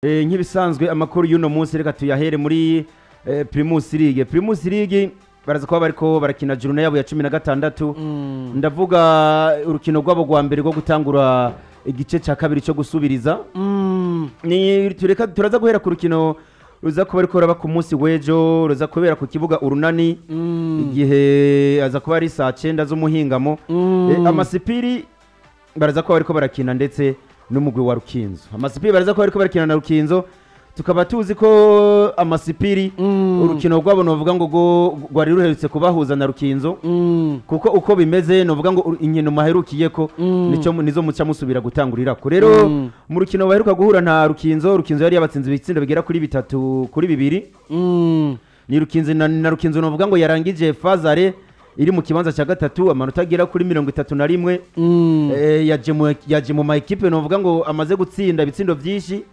Nk'ibisanzwe amakuru y'uno munsi reka tuyahere muri Primus League. Primus League baraza kuba bariko barakina journée yabo ya 16. Ndavuga urukino rwabo rwa mbere rwo gutangura igice cya kabiri cyo gusubiriza. Ni tureka turaza guhera ku rukino ruza kuba ariko raba ku munsi w'ejo, ruza kubera ku kibuga Urunani, igihe aza kuba ari saa 9 z'umuhingamo. Amasipiri baraza kuba bariko barakina ndetse n'umugwi wa Rukinzo. Amasipiri baraza kuba bariko barakina na Rukinzo. Tukaba tuzi ko Amasipiri urukino rwabo novuga ngo rwari ruherutse kubahuza na Rukinzo, kuko uko bimeze novuga ngo inkino maherukiyeko nico nizo muca musubira gutangurirako. Rero mu rukino baheruka guhura na Rukinzo, Rukinzo yari yabatsinze ibitsindo bigera kuri 3-2. Ni Rukinzo na Rukinzo novuga ngo yarangije fazare iri mu kibanza cya gatatu, amanota agera kuri 31. Yaje mu ma equipe novuga ngo amaze gutsinda ibitsindo byinshi,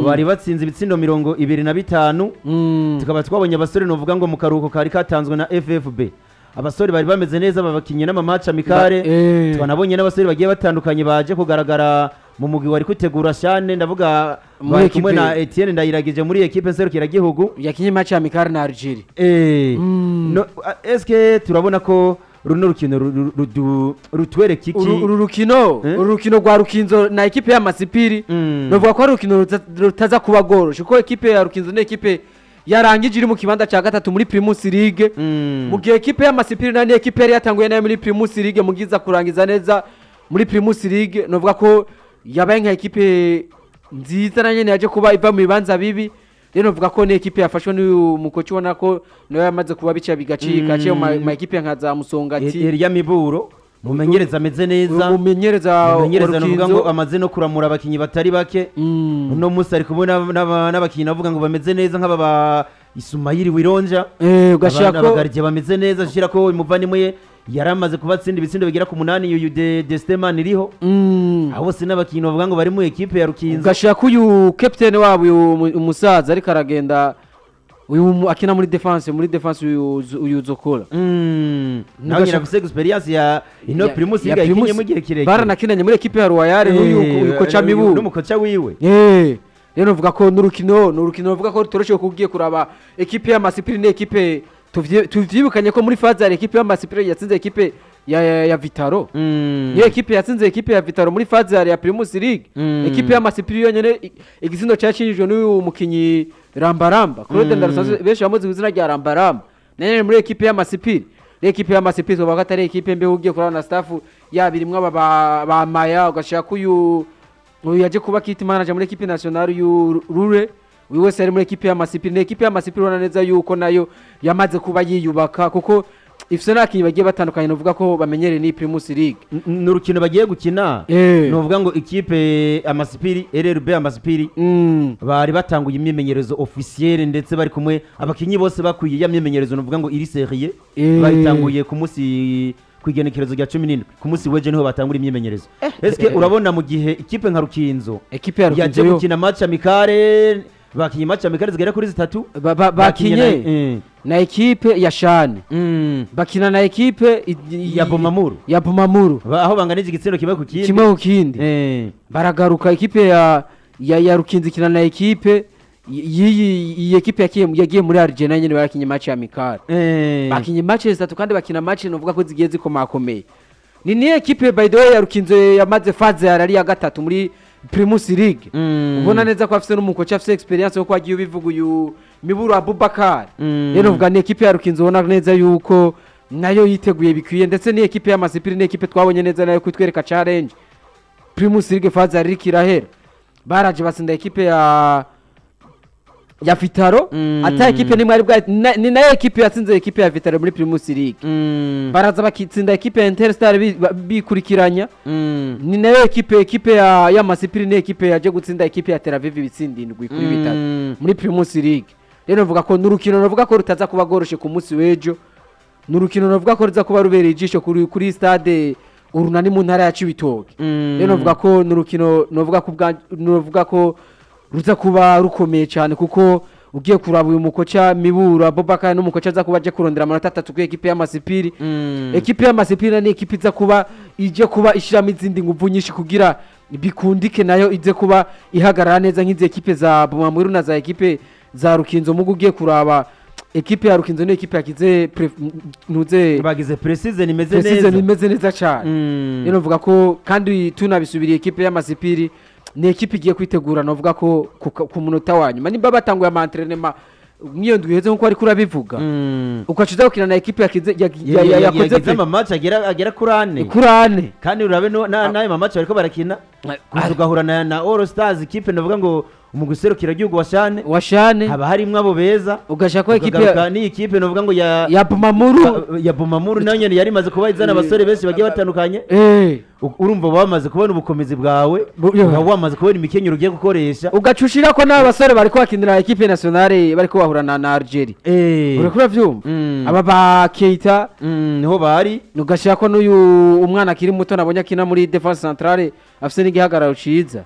bari batsinze ibitsindo 25. Tukaba twabonye abasore novuga ngo mu karuhuko kari katanzwe na FFB, abasore bari bameze neza babakinye n'ama match amicale. Twanabonye n'abasore bagiye batandukanye baje kugaragara mu mugwi wari kwitegura cyane, ndavuga bari kumwe na Etienne Ndayiragije muri equipe nserukiragihugu yakinye match amicale na Algeria. No, eske turabona ko runo rukino rutwereka iki? Uru rukino, uru rukino rwa Rukinzo na equipe ya Masipiri, novuga ko ari urukino rutaza kuba goroshe, kuko equipe ya Rukinzo ni equipe yarangije iri mu kibanza cya gatatu muri Primus League, mu gihe equipe ya Masipiri na ni equipe yari yatanguye nayo muri Primus League, mugiza kurangiza neza muri Primus League. Novuga ko yabaye nka equipe nziza na nyene yaje kuba iva mu bibanza bibi. Rero novuga ko ni equipe yafashwe n'uyu mukoci, ubona ko nawe yamaze kuba bica bigacika, aciye mu ma equipe nka za Musongati. Elia Miburo mumenyereza ameze neza, umumenyereza novuga ngo amaze no kuramura abakinyi batari bake. Uno munsi ari kumwe n'abakinyi navuga ngo bameze neza nk'aba ba Isumayiri Wironja, ugashira ko abagarije bameze neza, shira ko umuvandimwe yaramaze kubatsinda ibitsindo bigera ku 8, uyu Desteman iriho. Abo se n'abakinyi bavuga ngo bari mu equipe ya Rukinzo. Ugashira ko uyu captain wabo, uyu umusaza ariko aragenda, uyu akina muri defense, uyu Zokora. Nawe nyina afise experience ya ino Primus League yakinye mu gihe kirekire, baranakinanye muri equipe ya Royal n'uyu kocha Mibu n'umukocha wiwe. Rero novuga ko n'urukino novuga ko rutoroshe, kugiye kuraba equipe ya Masipiri ni equipe tuvyibukanye ko muri phase ya equipe ya Masipiri yatsinze equipe ya Vitaro. Niyo equipe yatsinze equipe ya Vitaro muri phase ya Primus League. Equipe ya Masipiri yonyene igitsindo cyacinjijwe n'uyu mukinyi Rambaramba Claude Ndarusanzwe, benshi bamuzi izina rya Rambaramba, nene muri equipe ya Masipiri. Equipe ya Masipiri tubaga atari equipe mbe, ugiye kurana na staff yabirimwe aba ba Maya, ugashaka uyu yaje kuba kit manager muri equipe nationale yu Rure, uyu wese ari muri equipe ya Masipiri. Ni equipe ya Masipiri ubona neza yuko nayo yamaze kuba yiyubaka, kuko ifise n'abakinyi bagiye batandukanye novuga ko bamenyereye ni Primus League. N'urukino bagiye gukina novuga ngo equipe Amasipiri RRB Amasipiri bari batanguye imyimenyerezo officielle, ndetse bari kumwe abakinyi bose bakwiye ya myimenyerezo novuga ngo iri serie bayitanguye ku munsi kwigenekerezo rya 17, ku munsi weje niho batangura imyimenyerezo. Eske urabona mu gihe equipe nka Rukinzo, equipe ya Rukinzo yaje gukina match amicale, bakinye match amicale zigera kuri 3, bakinye na equipe ya Shane, bakina na equipe ya Bomamuru, aho banganije igitsindo kimwe ku kindi. Baragaruka equipe ya Rukinzo ikina na equipe iyi equipe yagiye muri Algeria nyene, barakinye match amicale. Bakinye match zitatu kandi bakina match novuga ko zigiye zikomakomeye. Ni equipe by the way ya Rukinzo yamaze phase ya ya gatatu muri Primus League. Ubona neza ko afise n'umukocha afise experience yo kwagiye ubivuga uyu Miburo Abubakar. Rero uvuga ni equipe ya Rukinzo ubona neza yuko nayo yiteguye bikwiye, ndetse ni equipe ya Masipiri ni equipe twabonye neza nayo kwitwereka challenge. Primus League phase ya irahera, baraje batsinda equipe ya Vitaro. Ata equipe nimwe ari bwa ni nayo equipe yatsinze equipe ya Vitaro muri Primus League. Baraza bakitsinda equipe ya Interstar bikurikiranya. Ni nayo equipe ya Masipiri ni equipe yaje gutsinda equipe ya Tel Aviv ibitsinda 7-3 muri Primus League. Rero novuga ko n'urukino novuga ko rutaza kuba goroshe ku munsi w'ejo. N'urukino novuga ko ruza kuba rubereye ijisho kuri stade Urunani mu ntara ya Cibitoke. Rero novuga ko n'urukino novuga ko ruza kuba rukomeye cyane, kuko ugiye kuraba uyu mukocha Miburo Abubakar n'umukocha aza kuba aje kurondera amanota 3 ku equipe ya Masipiri. Equipe ya Masipiri ni equipe iza kuba ije kuba ishiramo izindi nguvu nyinshi kugira bikundike nayo ize kuba ihagarara neza nk'izi ekipe za Bumamuru na za ekipe za Rukinzo. Mugu ugiye kuraba ekipe ya Rukinzo ni ekipe yakize ntuze bagize precision imeze neza, precision imeze neza cyane. Rero novuga ko kandi tunabisubiriye ekipe y'Amasipiri ni ekipe igiye kwitegura, novuga ko ku munota wa nyuma nimba batanguye ama entraînement mwiyo ndwi iheze nkuko ariko urabivuga, ukacuza gukina na ekipe yakize yakoze ama match agera kuri ane, kuri ane, kandi urabe n'ayo ma match bariko barakina ugahura na All Stars ekipe ndavuga ngo umuguserukira igihugu washane haba harimwo abo beza, ugashaka ekipe ni ekipe novuga ngo ya Bumamuru, ya Bumamuru nayo nyene yari imaze kuba izana abasore benshi bagiye batandukanye. Urumva bamaze kubona ubukomezi bwawe, wamaze kubona imikenyero ugiye gukoresha, ugacushira ko n'aba basore bariko bakinira ekipe nationale bariko bahura na Algeria. Uriko uravyumva aba ba Keita niho bari, ugashira ko n'uyu umwana akiri muto nabonye akina muri defense centrale afise n'igihagararo ciza.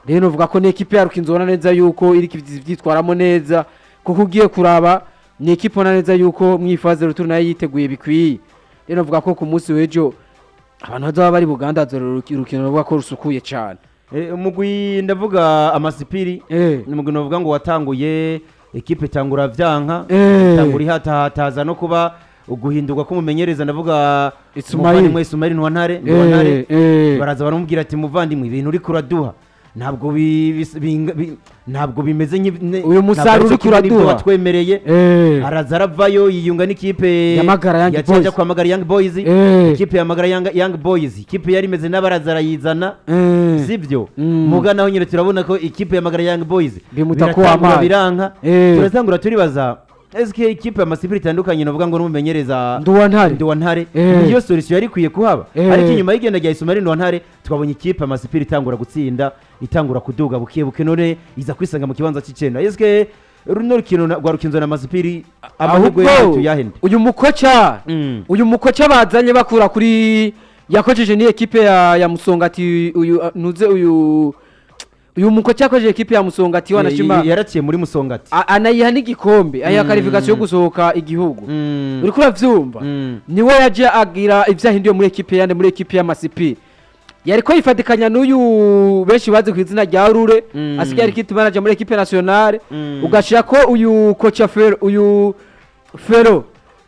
Rero novuga ko ni ekipe ya Rukinzo ubona neza yuko iri vyitwaramo neza, kuko ugiye kuraba ni ekipe ubona neza yuko mwifaze ruturu nayo yiteguye bikwiye. Rero novuga ko ku munsi w'ejo abantu bazaba bari Buganda urukino ruvuga ko rusukuye cyane. Umugwi ndavuga Amasipiri ni umugwi novuga ngo watanguye ekipe itangura vyanka, itangura ihatahataza no kuba uguhindurwa kumumenyereza ndavuga umuvandimwe Ismail Ntwantare, baraza baramubwira ati muvandimwe ibintu uri kuraduha ntabwo ntabwo bimeze uyu musaruro uri kuraduha twemereye. Araza aravayo yiyunga n'ikipe ya Magara Young Boys, kwa Magara Young Boys, ikipe ya Magara Young Boys, ikipe yari imeze n'abaraza arayizana, sivyo? Muga naho nyine turabona ko ikipe ya Magara Young Boys bimutakwa biranka. Turazangura turibaza eske ikipe Amasipiri itandukanye novuga ngo numumenyereza Nduwantare niyo solution yari kwiye kuhaba, ariko inyuma y'igenda rya Ismail Nduwantare twabonye ikipe Amasipiri itangura gutsinda, itangura kuduga bukiye buke, none iza kwisanga mu kibanza c'icenda. Eske runo rukino rwa Rukinzo na Amasipiri amahirwe yacu yahende? Uyu mukocha bazanye bakura kuri yakojeje ni ekipe ya Musongati, uyu nuze uyu mukocha yakojeje ekipe ya Musongati wanashima yaraciye muri Musongati anayiha n'igikombe ayiha qualification yo gusohoka igihugu. Uriko uravyumva niwe yaje agira ivyahinduye muri ekipe yande, muri ekipe ya Masipiri yariko yifatikanya n'uyu benshi bazi ku izina rya Rure, asigaye ari kit manager muri ekipe nationale. Ugashira ko uyu kocha Fero, uyu Fero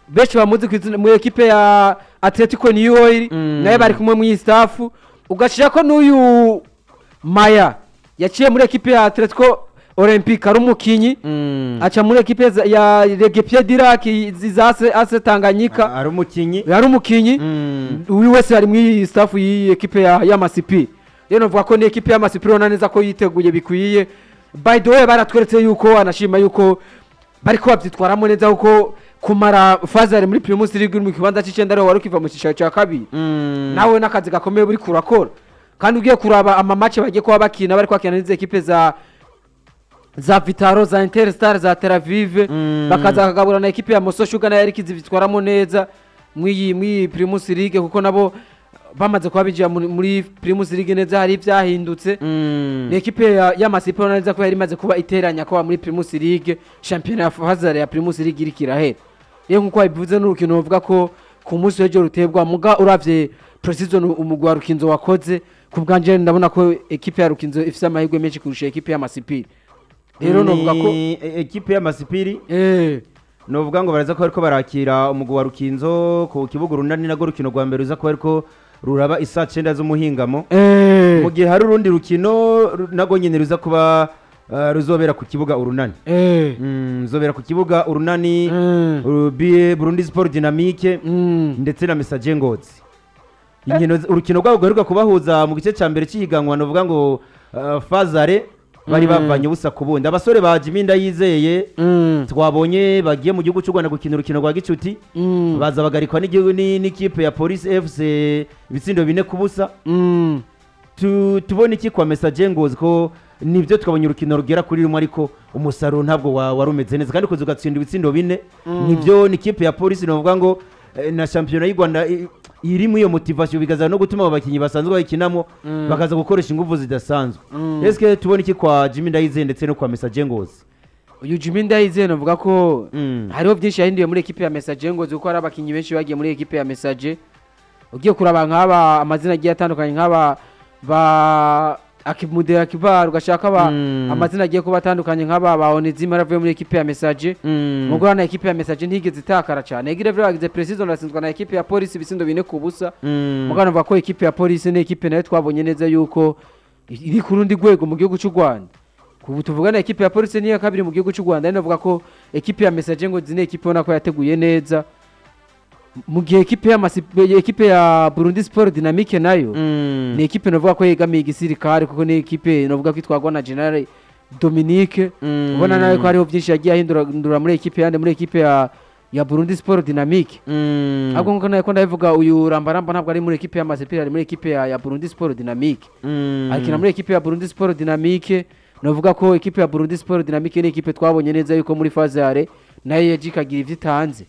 benshi bamuzi ku izina muri ekipe ya Atletico New Oil, naye bari kumwe mu staff. Ugashira ko n'uyu Maya yaciye muri ekipe ya Atletico Olympique ari umukinyi, aca muri ekipe ya Regepie Dirac zase ase Tanganyika ari umukinyi, ari umukinyi. Uyu wese ari muri staff y'iyi ekipe ya Masipi. Rero novuga ko ni ekipe ya Masipi urabona neza ko yiteguye bikwiye. By the way baratweretse yuko anashima yuko bariko bavyitwaramo neza, kuko kumara Fazari muri Primus League mu kibanza c'icenda ariho wari ukiva mu cicaro ca kabiri, nawe n'akazi gakomeye buri kurakora. Kandi ugiye kuraba ama match bagiye kuba bakina, bariko bakina n'izi ekipe za Vitaro, za Interstar, za Tel Aviv, bakaza kagabura na ekipe ya Moso Sugar nayo yariko izitwaramo neza mw'iyi Primus League, kuko nabo bamaze kuba binjira muri Primus League neza hari ivyahindutse. Ni ekipe ya Masipi neza ko yari imaze kuba iteranya ko muri Primus League championnat ya Fazari ya Primus League iriko irahera. Rero nkuko babivuze n'urukino bavuga ko ku munsi w'ejo rutebwa, muga uravye precision umugwi wa Rukinzo wakoze, ku bwanje ndabona ko ekipe ya Rukinzo ifise amahirwe menshi kurusha ekipe ya Masipiri. Rero novuga ko ekipe ya Masipiri novuga ngo baraza ko ariko barakira umugwi wa Rukinzo ku kibuga Urunani, nago rukino rwa mbere ruza ko ariko ruraba isaa 9 z'umuhingamo, mu gihe hari urundi rukino nago nyene ruza kuba ruzobera ku kibuga Urunani. Ruzobera ku kibuga Urunani, Burundi Sport Dynamique ndetse na Messager Ngozi. Urukino rwabo rwaheruka kubahuza mu gice ca mbere cy'ihiganwa novuga ngo Fazare bari bavanye ubusa ku bundi. Abasore ba Jimmy Ndayizeye twabonye bagiye mu gihugu cy'u Rwanda gukina urukino rwa gicuti, baza bagarikwa n'igihugu n'ikipe ya Police FC ibitsindo 4-0. Tubona iki kwa Messager Ngozi ko nibyo twabonye urukino rugera kuri rumwe, ariko umusaruro ntabwo wari umeze neza, kandi kuza ugatsinda ibitsindo 4 nibyo ni ikipe ya Police novuga ngo na championnat y'u Rwanda iri mu iyo motivation, bigaza no gutuma abakinyi basanzwe bayikinamo bakaza gukoresha ingufu zidasanzwe. Eske tubona iki kwa Jimmy Ndayizeye ndetse no kwa Messager Ngozi? Uyu Jimmy Ndayizeye navuga ko hariho byinshi yahinduye muri ekipe ya Messager Ngozi, kuko hari abakinyi benshi bagiye muri ekipe ya Messager. Ugiye kuraba nk'aba amazina agiye atandukanye nk'aba ba Akimude Akibar, ugashaka ba amazina agiye kuba atandukanye nk'aba ba Onezima aravuye muri ekipe ya Message. Mugura na ekipe ya Message ntigeze itakara cyane. Egire vyo bagize precision batsinzwa na ekipe ya Police ibisindo 4-0. Mugana mvuga ko ekipe ya Police ni ekipe nayo twabonye neza yuko iri ku rundi rwego mu gihugu cy'u Rwanda. Kubu tuvugana ekipe ya Police ni ya kabiri mu gihugu cy'u Rwanda, navuga ko ekipe ya Message ngo zine ekipe ubona ko yateguye neza. Mu gihe ekipe ya ekipe ya Burundi Sport Dynamique nayo ni ekipe navuga ko yegamiye igisirikare, kuko ni ekipe navuga ko itwagwa na General Dominique. Ubona nawe ko hariho byinshi yagiye ahindura muri ekipe yande, muri ekipe ya Burundi Sport Dynamique. Ahubwo nkuko nayo ko ndabivuga, uyu Rambaramba ntabwo ari muri ekipe ya Masepiri, ari muri ekipe ya Burundi Sport Dynamique. Akina muri ekipe ya Burundi Sport Dynamique. Navuga ko ekipe ya Burundi Sport Dynamique ni ekipe twabonye neza yuko muri phase yare nayo yajikagira ivyo itanze.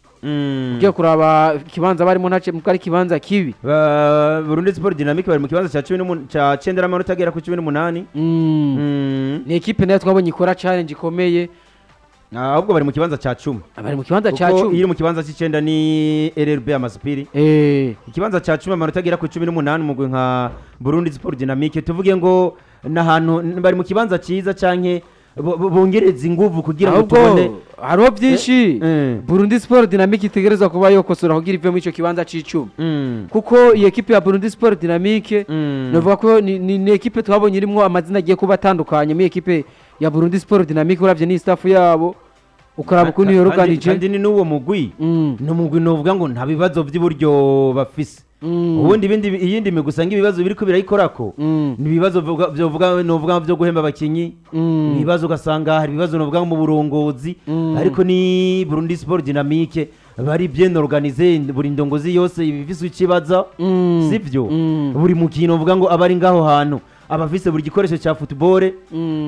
Ugiye kuraba ikibanza barimo ntace muko ari kibanza kibi. Burundi Sport Dynamique bari mu kibanza cya 10 cya 9 amanota agera ku 18. Ni ekipe nayo twabonye ikora challenge ikomeye. Ahubwo bari mu kibanza cya 10. Bari mu kibanza cya 10. Iri mu kibanza cy'icenda ni RRB Amasipiri. Ikibanza cya 10 amanota agera ku 18 mugwe nka Burundi Sport Dynamique, tuvuge ngo nahantu bari mu kibanza cyiza canke bongereza inguvu kugira ngo tubone hariho byinshi. Burundi Sport Dynamique itegerezwa kuba yokosora kugira ive mu ico kibanza c'icumi. Kuko iyi ekipe ya Burundi Sport Dynamique navuga ko ni ekipe twabonye irimwo amazina agiye kuba atandukanye muri ekipe ya Burundi Sport Dynamique. Uravye ni staff yabo, ukaraba ukuntu yoroganije, kandi ni n'uwo mugwi no mugwi novuga ngo nta bibazo by'iburyo bafise. Ubundi ibindi iyindi migusanga ibibazo biriko birayikorako ni ibibazo byovuga novuga byo guhemba abakinyi, ibibazo ugasanga hari ibibazo novuga mu burongozi, ariko ni Burundi Sport Dynamique bari bien organisé, buri ndongozi yose ibifise ikibaza, sivyo? Buri mukino uvuga ngo abari ngaho hantu abafise buri gikoresho cya football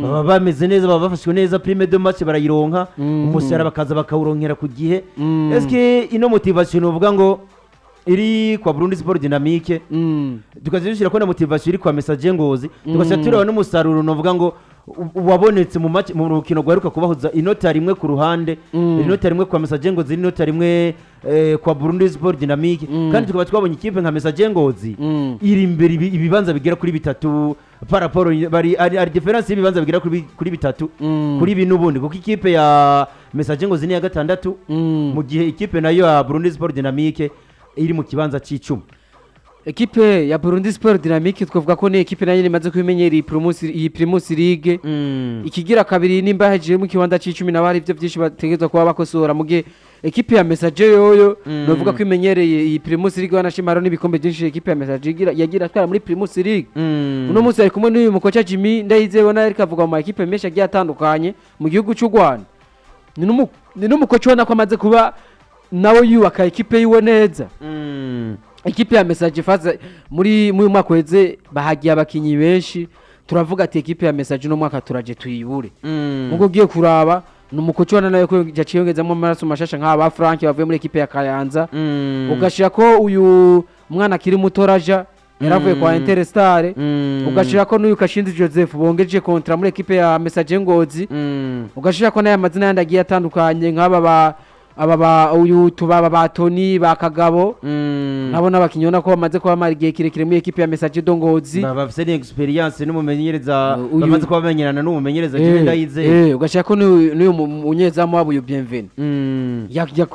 baba bameze neza, baba bafashwe neza, prime de match barayironka, umusara bakaza bakawuronkera ku gihe. Eske ino motivation uvuga ngo iri kwa Burundi Sport Dynamique, tukazishira ko na motivation iri kwa Message Ngozi, tugasha turaba n'umusaruro novuga ngo wabonetse mu match mu rukino gwaruka kubahuza inota rimwe ku ruhande, inota rimwe kwa Message Ngozi, inota rimwe kwa Burundi Sport Dynamique. Kandi tukaba twabonye ikipe nka Message Ngozi iri imbere ibibanza bigera kuri bitatu par rapport, bari ari difference y'ibibanza bigera kuri bitatu kuri bino ubundi, kuko ikipe ya Message Ngozi ni ya gatandatu, mu gihe ikipe nayo ya Burundi Sport Dynamique iri mu kibanza c'icumi. Ekipe ya Burundi Sport Dynamique twavuga ko ni ekipe nayo imaze kubimenyera iyi Primus League. Ikigira kabiri nimba hejeje mu kibanza c'icumi na bari ivyo byinshi bategerezwa kuba bakosora, mu gihe ekipe ya Message yoyo novuga ko imenyereye iyi Primus League, wanashimaro n'ibikombe byinshi ekipe ya Message yagira atwara muri Primus League. Uno munsi ari kumwe n'uyu mukocha Jimmy Ndayizeye, na ariko avuga mu ekipe menshi agiye atandukanye mu gihugu cy'u Rwanda. Ni n'umukocha ubona ko amaze kuba nawe yubaka ekipe yiwe neza. Ekipe ya Message faza muri mwaka weze bahagiye abakinyi benshi, turavuga ati ekipe ya Message no mwaka turaje tuyibure. Mugo giye kuraba numukocho wana nayo ko yaciyongezamo amaraso mashasha nk'aba Frank bavuye muri ekipe ya Kayanza. Ugashira ko uyu mwana kiri mutoraja yaravuye kwa Interstar. Ugashira ko n'uyu Kashinzi Joseph bongeje kontra muri ekipe ya Message Ngozi. Ugashira ko nayo amazina yandi agiye atandukanye nk'aba aba uyu tubaba ba Tony ba Kagabo, nabo nabakinyi ko bamaze kuba mari gihe kirekire muri ekipe ya Message Dongozi, bafise ni experience n'umumenyereza, bamaze kuba bamenyerana n'umumenyereza Jimmy Ndayizeye. Ugashaka ko n'uyu munyezamu wabo uyu Bienvenu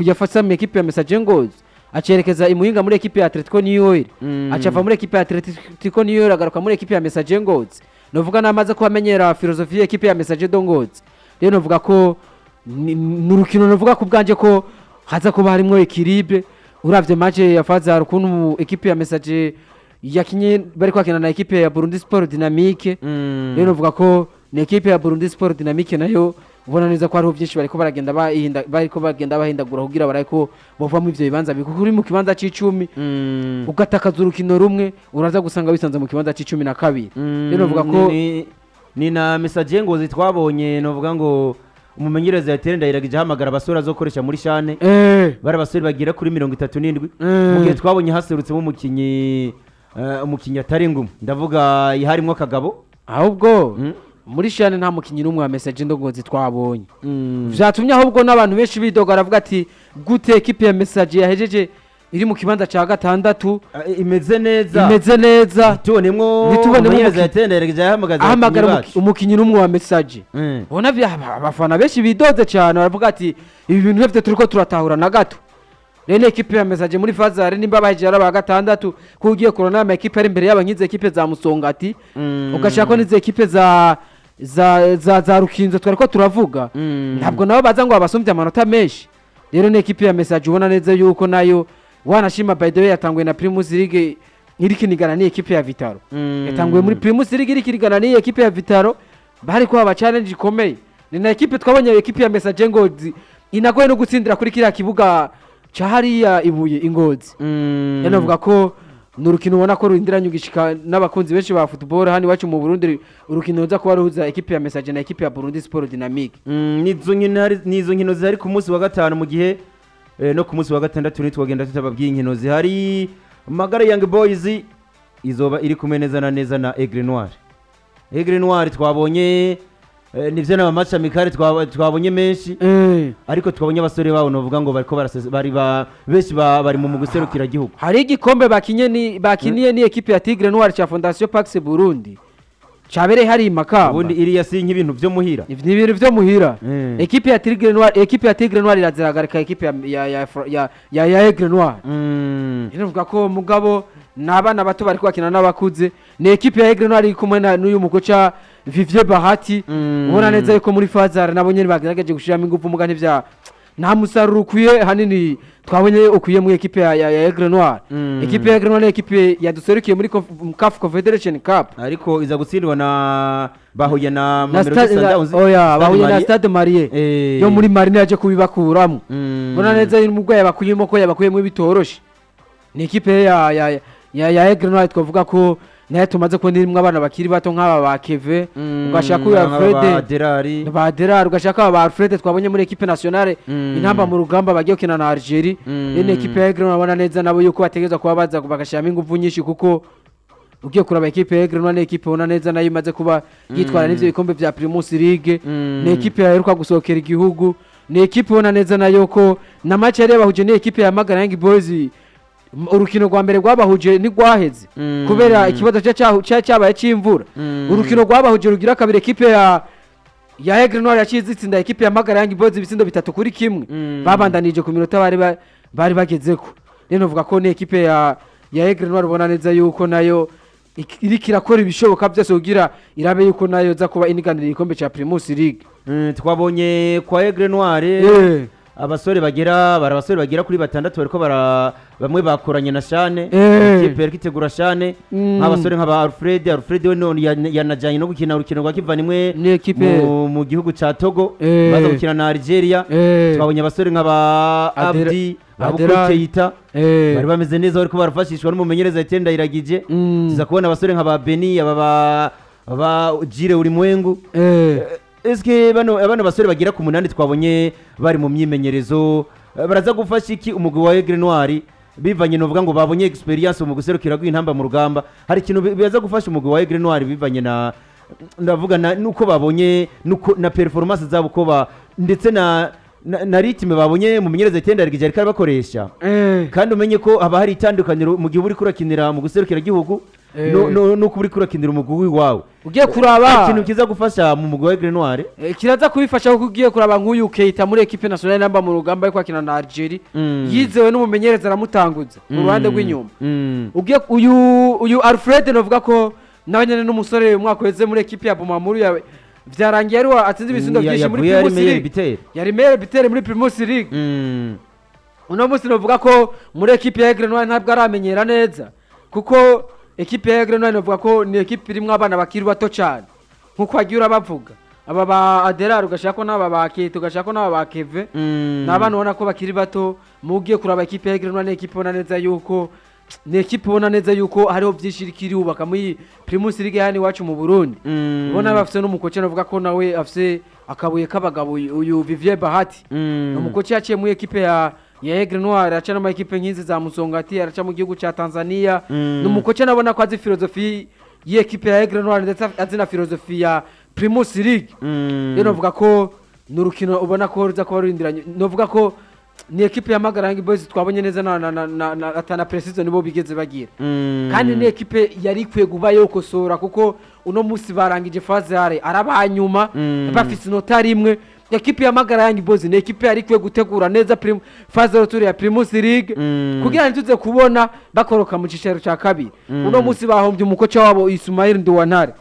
yafasa mu ekipe ya Message Ngozi, acerekeza imuhinga muri ekipe ya Atletico New York, acava muri ekipe ya Atletico New York agaruka muri ekipe ya Message Ngozi. Novuga namaze kubamenyera philosophie ekipe ya Message Dongozi. Rero novuga ko nurukino novuga ku bwanje ko haza kuba harimo équilibre. Uravye match ya Fazar ukuntu ekipe ya Message yakinye bari kwakina na ekipe ya Burundi Sport Dynamique. Rero novuga ko ni ekipe ya Burundi Sport Dynamique nayo ubona neza ko hariho byinshi bariko baragenda bahinda, bariko bagenda bahindagura kugira barako bova mu ivyo bibanza bikuri mu kibanza c'icumi, ugatakaza urukino rumwe uraza gusanga wisanze mu kibanza c'icumi na kabiri. Rero novuga ko ni na Message Ngozi twabonye novuga ngo umumenyereza yatere Ndayiragije ahamagara abasore azokoresha muri shane, bari abasore bagira kuri 37, mu gihe twabonye haserutsemo umukinyi umukinyi atari ngumwe, ndavuga harimo Kagabo. Ahubwo muri shane nta mukinyi n'umwe wa Message Ngozi twabonye. Vyatumye ahubwo n'abantu benshi bidoga baravuga ati gute ekipe ya Message yahejeje iri mu kibanza ca gatandatu, imeze neza, imeze neza. Ntitubonemo Ntitubonemo umumenyereza yatendereje yahamagaza ahamagara abakinyi bacu. Umukinyi n'umwe wa Message. Ubona abafana benshi bidoze cyane, baravuga ati ibi bintu bifite turiko turatahura na gato. Rero ekipe ya Message muri fazare nimba bahejeje ari aba gatandatu, kuko ugiye kurona ama ekipe ari imbere yabo nk'izi ekipe za Musongati, ugashaka ko n'izi ekipe za Rukinzo twariko turavuga, ntabwo nabo baza ngo babasumbye amanota menshi. Rero ni ekipe ya Message ubona neza yuko nayo wanashima, by the way, yatanguye na Primus League irikinigana ni ekipe ya Vitaro. Yatanguye muri Primus League irikinigana ni ekipe ya Vitaro, bari ko aba challenge ikomeye. Ni na ekipe twabonye, ekipe ya Message Ngozi, inagoye no gutsindira kuri kiriya kibuga ca hariya ibuye Ingozi. Rero navuga ko ni urukino ubona ko rurindiranye ugishika n'abakunzi benshi ba football hano iwacu mu Burundi, urukino ruza kuba ruhuza ekipe ya Message na ekipe ya Burundi Sport Dynamique. Nizo nkino zihari ku munsi wa gatanu, mu gihe no ku munsi wa gatandatu ntitwagenda tutababwiye inkino zihari. Magara Young Boys izoba iri kumwe neza na neza na Aigle Noir. Aigle Noir twabonye, nivyo n'ama match amical twabonye menshi, ariko twabonye abasore babo novuga ngo bariko bari benshi bari mu guserukira igihugu. Hari igikombe bakinye ni bakiniye ni ekipe ya Tigre Noir cha Fondation Pax Burundi cabereye hari Makamba. Ubundi iriya si nk'ibintu vyo muhira. Ibi ni ibintu vyo muhira. Ekipe ya Tigre Noir, ekipe ya Tigre Noir iraziragarika ekipe ya Aigle Noir. Iravuga ko mugabo n'abana bato bari kwakina n'abakuze. Ni ekipe ya Aigle Noir iri kumwe na n'uyu mukoca Vivier Bahati, ubona neza yuko muri Fazar nabo nyene bagerageje gushiramo ingufu, muga ntivya nta musaruro ukwiye hanini twabonye ukwiye mu ekipe ya Aigle Noir. Ekipe ya Aigle Noir ni ekipe yaduserukiye muri CAF Confederation Cup, ariko iza gutsindwa na bahuye na na Mamelodi Sundowns. Oya, Stade bahuye na Malien. Stade Malien yo muri Marine yaje kubibakuramo. Mbona neza umurwayi bakuyemo ko yabakuyemo bitoroshe. Ni ekipe ya Aigle Noir twavuga ko nayo tumaze kubona irimwo abana bakiri bato nk'aba ba Keve, ugashaka uyu Alfred, Derari, ba Derari, ugashaka aba ba Alfred twabonye muri ekipe nationale intamba mu rugamba bagiye gukina na Algerie. Ni ekipe ya Aigle Noir ubona neza nabo yuko bategerezwa kuba baza bagashiramo ingufu nyinshi, kuko ugiye kuraba ekipe ya Aigle Noir ni ekipe ubona neza nayo imaze kuba yitwara n'ivyo bikombe vya Primus League. Ni ekipe yaheruka gusohokera igihugu, ni ekipe ubona neza nayo ko na match yari yabahuje ni ekipe ya Magara Young Boys, urukino rwa mbere rwabahuje ntigwaheze kubera ikibazo cyabaye c'imvura. Urukino rwabahuje rugira kabiri, ekipe ya Aigle Noir yaciye itsinda ekipe ya Magara Young Boys ibitsindo 3-1. Babandanije ku minota bari bagezeko. Rero novuga ko ni ekipe ya Aigle Noir ubona neza yuko nayo iriko irakora ibishoboka byose kugira irabe yuko nayo za kuba iniganira igikombe ca Primus League. Twabonye kwa Aigle Noir abasore bagera bari abasore bagera kuri batandatu bariko bara bamwe bakoranye na Shane, ikipe yariko itegura Shane, nk'abasore nk'aba Alfred. Alfred we none yanajanye no gukina urukino rwa kivandimwe Ni ekipe mu gihugu ca Togo, baza gukina na Algeria. Twabonye abasore nk'aba Abdi Aderari. Keita bari bameze neza, bariko barafashishwa n'umumenyereza Etienne Ndayiragije. Tuza kubona abasore nk'aba Beni, aba ba Jire Ulimwengu. Eske bano basore bagera ku munani twabonye bari mu myimenyerezo, baraza gufasha iki umugwi wa Aigle Noir, bivanye novuga ngo babonye experience mu guserukira rw'intamba mu rugamba? Hari ikintu biza gufasha umugwi wa Aigle Noir bivanye na ndavuga na nuko babonye nuko na performance zabo ko ba ndetse na rythme babonye mu menyereza Etienne Ndayiragije ariko arabakoresha? Kandi umenye ko haba hari itandukaniro mu gihe uri kurakinira mu guserukira igihugu nuko uri kurakinira umugwi wawe. Ugiye kuraba ikintu kiza gufasha mu mugwi wa Aigle Noir. Kiraza kubifasha, kuko ugiye kuraba nk'uyu Keita muri ekipe nationale namba mu rugamba ariko akina na Algeria, yizewe n'umumenyereza aramutanguza mu ruhande rw'inyuma. Ugiye uyu Alfred, novuga ko nawe nyene n'umusore umwaka uheze muri ekipe ya Bumamuru ya vyarangiye ari atsinze ibitsindo byinshi muri Yavuye ari Primus meilleur League. buteur. Yari meilleur buteur muri Primus League. Uno munsi novuga ko muri ekipe ya Aigle Noir ntabwo aramenyera neza, kuko ekipe ya Aigle Noir novuga ko ni ekipe irimwo abana bakiri bato cyane, nkuko wagiye urabavuga aba ba Adelar, ugashaka ko n'aba ba Keita, ugashaka ko n'aba ba Keve, ni abana ubona ko bakiri bato. Mugiye kuraba ekipe ya Aigle Noir ni ekipe ubona neza yuko ni ekipe ubona neza yuko hariho byinshi iriko irubaka muri Primus League hano iwacu mu Burundi. Ubona bafise n'umukoci navuga ko nawe afise akabuye k'abagabo, uyu Vivier Bahati. Ni umukoci yaciye muri ekipe ya Aigle Noir, aca no mu ekipe nk'izi za Musongati, araca mu gihugu ca Tanzania. Ni umukoci nabona ko azi filozofi y'ekipe ya Aigle Noir, ndetse azi na filozofi ya Primus League. Rero novuga ko ni urukino ubona ko ruza kuba rurindiranye, novuga ko Ni ekipe ya Magara Young Boys twabonye neza na atana precision nibo bigeze bagira, kandi ni ekipe yari ikwiye kuba yokosora, kuko uno munsi barangije phase aller arabanyuma bafise inota rimwe. Ekipe ya Magara Young Boys ni ekipe yari ikwiye gutegura neza phase retour ya Primus League kugira ntituze kubona bakoroka mu cicaro ca kabiri. Uno munsi bahombye umukoca wabo Ismail Nduwantare.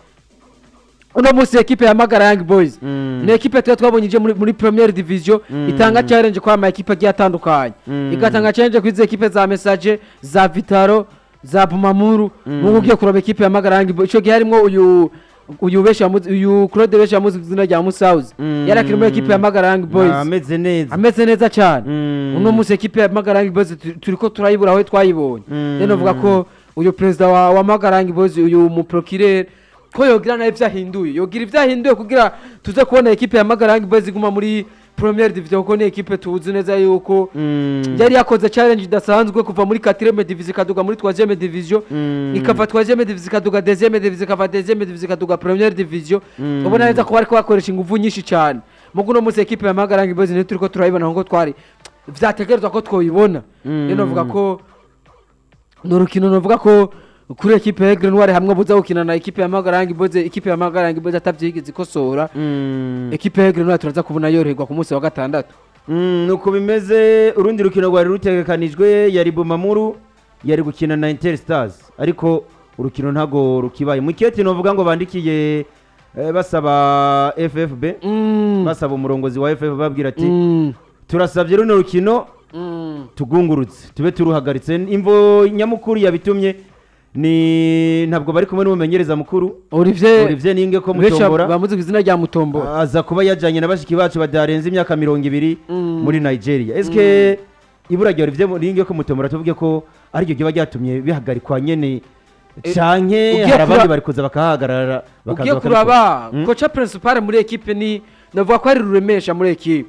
Uno munsi ekipe ya Magara Young Boys ni ekipe tuba twabonye ije muri Première Division itanga challenge kwa ama ekipe agiye atandukanye, igatanga challenge kuri izi ekipe za Message, za Vitaro, za Bumamuru. N'ubu ugiye kuraba ekipe ya Magara Young Boys, ico gihe harimwo uyu besha uyu Claude besha muzi izina rya Musauzi, yari akiri muri ekipe ya Magara Young Boys, ameze neza, ameze neza cyane. Uno munsi ekipe ya Magara Young Boys turiko turayibura aho twayibonye. Rero novuga ko uyu perezida wa Magara Young Boys, uyu mu procureur, ko yogira nawe ivyahinduye, yogira ivyahinduye kugira tuze kubona ekipe ya Magara Young Boys iguma muri Première Division, kuko ni ekipe tuzi neza yuko yari yakoze challenge idasanzwe kuva muri 4e division ikaduga muri 3e division, ikava 3e division ikaduga 2e division, ikava 2e division ikaduga Première Division. Ubona neza ko bariko bakoresha inguvu nyinshi cyane. Mugu no munsi ekipe ya Magara Young Boys turiko turayibona nkuko twari vyategerezwa ko twoyibona. Rero novuga ko ni urukino, novuga ko kuri ekipe ya Aigle Noir hamwe buza gukina na ekipe ya Magara Young Boys, ekipe ya Magara Young Boys atavyigeze ikosora, ekipe ya Aigle Noir turaza kubona yoroherwa ku munsi wa gatandatu. Nuko bimeze. Urundi rukino rwari rutegekanijwe yari Bumamuru yari gukina na Inter Stars, ariko urukino ntago rukibaye. Muketi novuga ngo bandikiye basaba FFB, basaba umurongozi wa FFB, babwira ati turasabye runo rukino tugungurutse tube turuhagaritse. Imvo nyamukuru yabitumye ni ntabwo bari kumwe n'umumenyereza mukuru Olivier Olivier Ninge ko benshi Mutombora bamuzi ku izina rya Mutombora, aza kuba yajanye na bashiki bacu badarenze imyaka 20 muri Nigeria. Eske ibura rya Olivier Ninge ko Mutombora tuvuge ko ariryo ryoba ryatumye bihagarikwa nyene, canke ugiye hari abandi bari kuza bakahagarara bakaza ugiye bakabikora? Kuraba koca principal muri ekipe ni navuga ko ari ruremesha muri ekipe,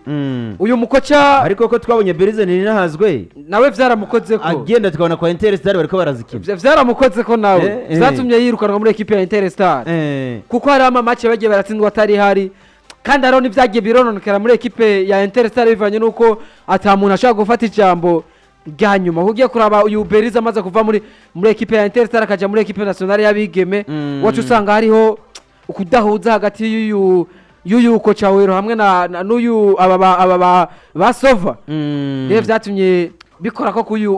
uyu mukoca. Ariko ko twabonye Berize Ninahazwe nawe vyaramukozeko, agenda tukabona kwa Inter Star bariko barazikina. Vyaramukozeko nawe, vyatumye yirukanwa muri ekipe ya Inter Star, kuko hari ama match bagiye baratsindwa atari hari, kandi hariho n'ivyagiye birononekera muri ekipe ya Inter Star bivanye n'uko ata muntu ashobora gufata ijambo rya nyuma. Kuko ugiye kuraba uyu Berize amaze kuva muri ekipe ya Inter Star akaja muri ekipe nationale y'abigeme, wacu usanga hariho ukudahuza hagati y'uyu koca Wero hamwe na n'uyu aba ba Sova. Rero vyatumye bikora ko kuyu